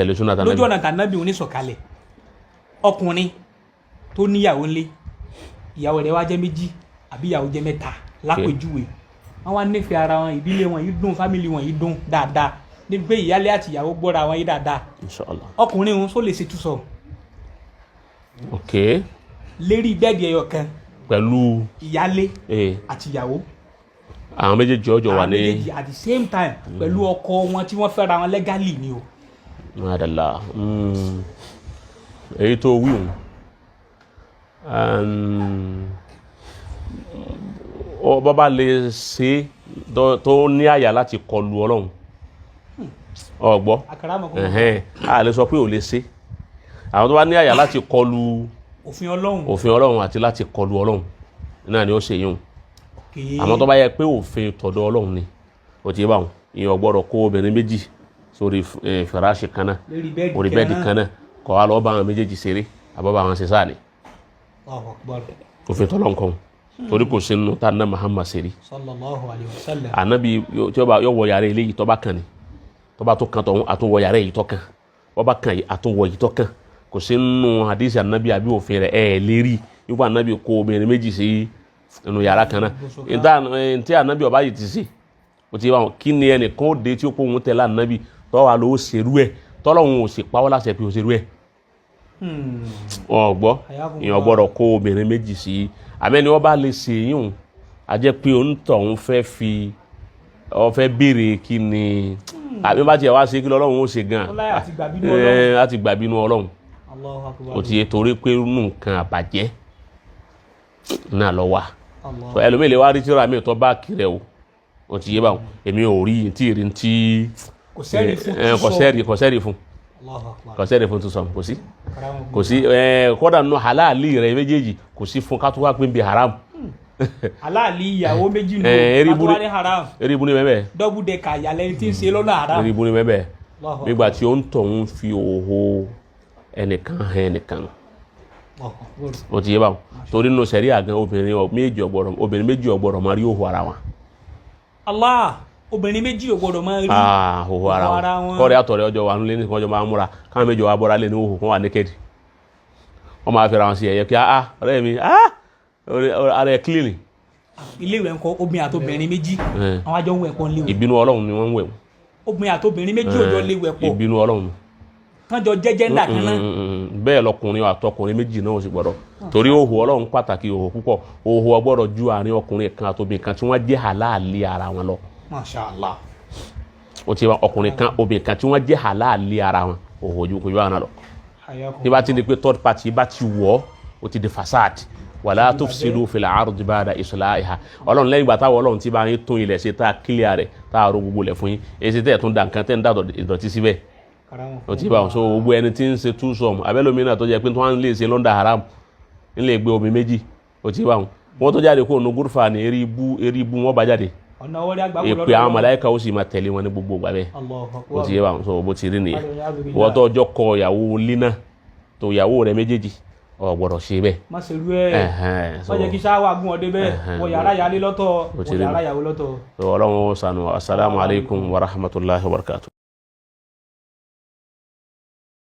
Tẹ̀lé súnà tànábì. Lójú ọ̀nà tànábì onísọ̀kalẹ̀, ọkùnrin tó níyàwó ńlé, ìyàwó rẹ̀ wá jẹ́ méjì àbí ìyàwó jẹ́ mẹ́ta lápèjúwe, wọ́n wá nífẹ̀ẹ́ ara wọn, ìdílé wọn yìí dùn, family wọn yìí dùn dáadáa, níbi pé ìyálé àti ìyàwó gbọ́ra wọn yìí dáadáa. Inshallah. Ọkùnrin òun só lè ṣe threesome lérí bed ẹyọ kan Pẹ̀lú ìyálé àti ìyàwó? Àwọn méjèèjì ọjọ́ wà Àwọn ní méjèèjì at the same time pẹ̀lú ọkọ wọn tí wọ́n fẹ́ra wọn legally ni o. Madala. Èyí tó wíwùn, bọ́bá lè ṣe tó ní àyà láti kọlu Ọlọ́run, ọgbọ́. Àkàràmọ̀kọ́. Ẹ̀hẹ́n, a lè sọ pé ò lè ṣe. Àwọn tó bá ní àyà láti kọlu òfin Ọlọ́run, òfin Ọlọ́run àti láti kọlu Ọlọ́run náà ni ó ṣe yún. Àmọ́ tó bá yẹ pé òfin tọ̀dọ̀ Ọlọ́run ni, ó ti bá wọn, ìyẹn ò gbọ́dọ̀ kó obìnrin méjì sórí fìràṣì kan náà, lérí bed orí bed kan náà, kọ́ wa lọ́ọ́ bá àwọn méjèèjì ṣeré àbọ̀ bá àwọn ṣe sáà ni. Allahu Akbar. Òfin tọ́lọ́ nǹkan, torí kò sí nínú tá a ná Muhammad ṣeré. Sallallahu alayhi wa sallam. Ànábi tí ó bá yọ wọ yàrá eléyìí, tó bá kàn ní, tó bá tó kan tọ̀hún, àtúnwọ yàrá èyí tó kàn, wọ́n bá kàn yìí, àtúnwọ yìí tó kàn. Kò sí nínú hadisi ànábi àbí òfin rẹ̀ ẹ̀ lérí nípa ànábi kó obìnrin méjì sí inú yàrá kan náà. Ntí ànábi ọba yìí ti ṣe, o ti bá wọn, kí ni ẹnìkan ó de tí ó kó òun tẹ̀lé ànábi tọ́wọ́ ló ṣerú ẹ̀, tọ́lọ́hún ò sì pawọ́ láṣẹ pé ó ṣerú ẹ̀? Ọ̀gbọ́, èèyàn gbọ́dọ̀ kó obìnrin méjì sí. Àmẹ́ni wọ́n bá lè ṣe yíùn, a jẹ́ pé òǹtọ̀hún fẹ́ fi ọ fẹ́ béèrè kí ni àbí bá tiẹ̀ wá ṣe, kí lọ́lọ́run ó ṣe gan. Ó láyà àti gbàbínú Ọlọ́run. Láti gbàbínú Ọlọ́run. Allahu Akbar. Ó ti yẹ, torí pé nù nǹkan àbàjẹ́ náà lọ wà. Allah. So ẹlòmíì lè wá rí tíra mi tó bá kiri o, ó ti yé báwọn. Èmi ò rí tí ì rí tí. Kò sẹ́rí fún Kò túsọ. sẹ́rí, kò sẹ́rí fún. Allahu Akbar. Kò sẹ́rí fún túsọ, kò sí. Karamakum. Kò sí. Kódà nù halali rẹ méjèèjì, kò sí fún kátó wá pé ń bi haram. Aláàlí ìyàwó méjì nù. Eré kátó burú- wá ní haram. Eré ibu ni bẹ́ẹ̀. Double decker ìyàlẹ́ni tí ń ṣe lọ́nà haram. Eré ibu ni bẹ́ẹ̀. Allahu Nígbà tí ó ń tọ̀hún fi òhò ẹnìkan hàn ẹnìkan. Allahu Akbar. Ó ti yé báwọn, torí nínú sẹ̀rí àgàn, obìnrin méjì ọ̀gbọ̀rọ̀, obìnrin méjì ọ̀gbọ̀rọ̀ máa rí òhò ara wọn. Allah, obìnrin méjì ò gbọdọ̀ máa rí Ah, òhò ara òhò ara wọn. wọn. Kọ́rẹ́ àtọ̀rẹ́ ọjọ́ wa nílé nìkan, ọjọ́ máa ń múra káwọn méjì wá bọ́ra lé ní òhò, kó wà naked, wọ́n máa fẹ́ra wọn sí ẹ̀yẹ kí ah, ọ̀rẹ́ mi, ah, ara ẹ̀ clean. Ilé ìwẹ̀ ńkọ́? Obìnrin àti obìnrin méjì, àwọn àjọ ń wẹ̀ pọ̀ nílé ìwẹ̀. Ìbínú Ọlọ́run ni wọ́n ń wẹ̀ wọ́n. Obìnrin àti obìnrin méjì ò jọ lè wẹ̀ pọ̀? Ìbínú Ọlọ́run. Kán jọ jẹ́jẹ́ ńlá kan náà? Bẹ́ẹ̀ lọkùnrin àtọkùnrin méjì náà ó sì gbọ́dọ̀, torí òhò Ọlọ́run pàtàkì òhò púpọ̀. Òhò ọgbọ́dọ̀ ju àárín ọkùnrin kan àtobìnrin kan tí wọ́n jẹ́ halali ara wọn lọ. Masha Allah. Ó ti wá, ọkùnrin kan, obìnrin kan tí wọ́n jẹ́ halali ara wọn, òhò ojú kò ju àwọn náà lọ. Tí bá ti di pé third party bá ti wọ̀ ọ́, ó ti di fasad. Wala tufsidu fil ardi ba'da islahiha. Ọlọ́run, lẹ́yìn ìgbà táwọn Ọlọ́run ti bá yín tún ilẹ̀ ṣe, tá a clear rẹ̀, tá a ro gbogbo lẹ̀ fún yín, èsì tẹ̀ tún da nǹkan tẹ̀ ń dà ìdọ̀tí síbẹ̀, ó ti bá wọn. So gbogbo ẹni tí ń ṣe threesome abẹ́lómìnira tó jẹ́ pé tí wọ́n lè ṣe lọ́ndà haram, ń lè gbé omi méjì, ó ti bá wọn, wọ́n tó jáde kó nu gúrúfà ní eré ibú, eré ibú wọn bá jáde. Ọ̀nà orí àgbà. Èpè àwọn màláíkà ó sì máa tẹ̀lé wọn ní gbogbo ìgbà bẹ́ẹ̀. Ó ti yé bá wọn. So bó ti rí nìyẹn. Wọ́n tó ọjọ́ kọ ìyàwó línà tó ìyàwó rẹ̀ méjèèjì, ò gbọ́dọ̀ ṣe bẹ́ẹ̀. Má ṣe rú ẹ̀. Ẹ̀hẹ́n, má jẹ́ kí sáwà gún ọdẹ bẹ́ẹ̀. Wọ yàrá yàlé lọ́tọ̀, Ó ti wọ rí yàrá mi. yàwó lọ́tọ̀. So Ọlọ́run ó ṣàánú wa. Assalamu alaikum wa rahmatullahi wa barakatuh.